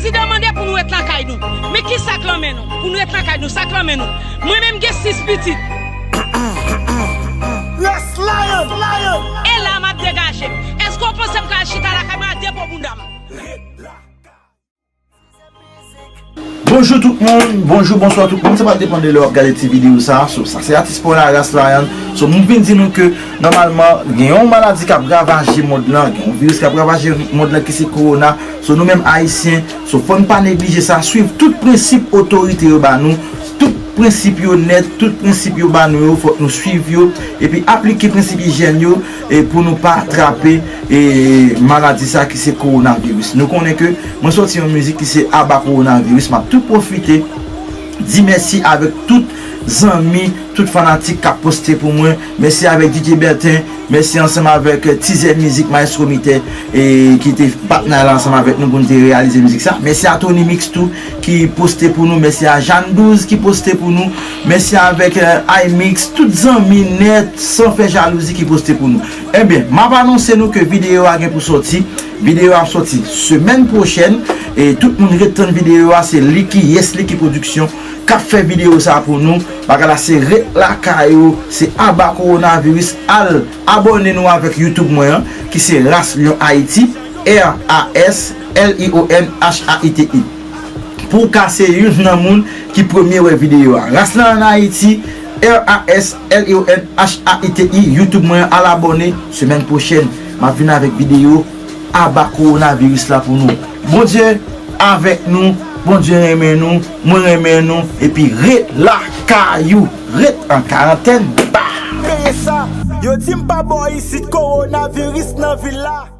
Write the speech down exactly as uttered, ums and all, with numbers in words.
Prezidan mande pou nou ret lakay nou. Men ki sa k lan men nou? Pou nou ret lakay nou, sa k lan men nou? Mwen menm gen sis pitit. Ras Lion! E la m ap degaje m. Èske w panse m ka al chita lakay mwen a de po bounda m? Bonjou tout moun, bonjou, bonswa tout moun. Sa va depann de lè w ap gade ti videyo sa. So, sa se atis pa w la, Ras Lion. So, m vin di nou ke nòmalman gen yon maladi k ap ravaje mond lan, gen yon viris k ap ravaje mond lan ki se kowona. So, nou menm Ayisyen, so, fò n pa neglije sa, swiv tout prensip otorite yo ba nou, tout prensip yo nèt, tout prensip yo ba nou yo, fòk nou swiv yo, epi aplike prensip ijyèn yo, e pou nou pa trape e maladi sa ki se kowonaviris. Nou konnen ke mwen sòti yon mizik ki se Aba Kowonaviris. M ap tou pwofite di mèsi avèk tout zanmi, tout fanatik k ap poste pou mwen. Mèsi avèk D J Bertin, mèsi ansanm avèk Tizè Mizik, Maestro Mitè, e ki te patnè la ansanm avèk nou pou n te reyalize mizik sa. Mèsi a Tony Mix tou ki poste pou nou. Mèsi a Jeanne Douze ki poste pou nou. Mèsi avèk eh, iMix, tout zanmi nèt, san fè jalouzi ki poste pou nou. Ebyen, m ap anonse nou ke videyo a gen pou sòti. Videyo a ap sòti semèn pwochèn. E tout moun ret tann videyo a, se Licky, Yes Licky Production k ap fè videyo sa pou nou. Bagay la se ret lakay ou, se Aba Kowonaviris. Al abòne nou avèk YouTube mwen an, ki se Ras Lion Haiti, R A S L I O N H A I T I. Pou w ka se youn nan moun ki premye wè videyo a. Ras Lion Haiti, R A S L I O N H A I T I, YouTube mwen an, al abòne. Semèn pwochèn, m ap vin avèk videyo Aba Kowonaviris la pou nou. Bondye avèk nou, Bondye renmen nou, mwen renmen nou, epi ret lakay ou, ret an karantèn. Bah! Peye sa, yo di m pa bò isit, kowonaviris nan vil la.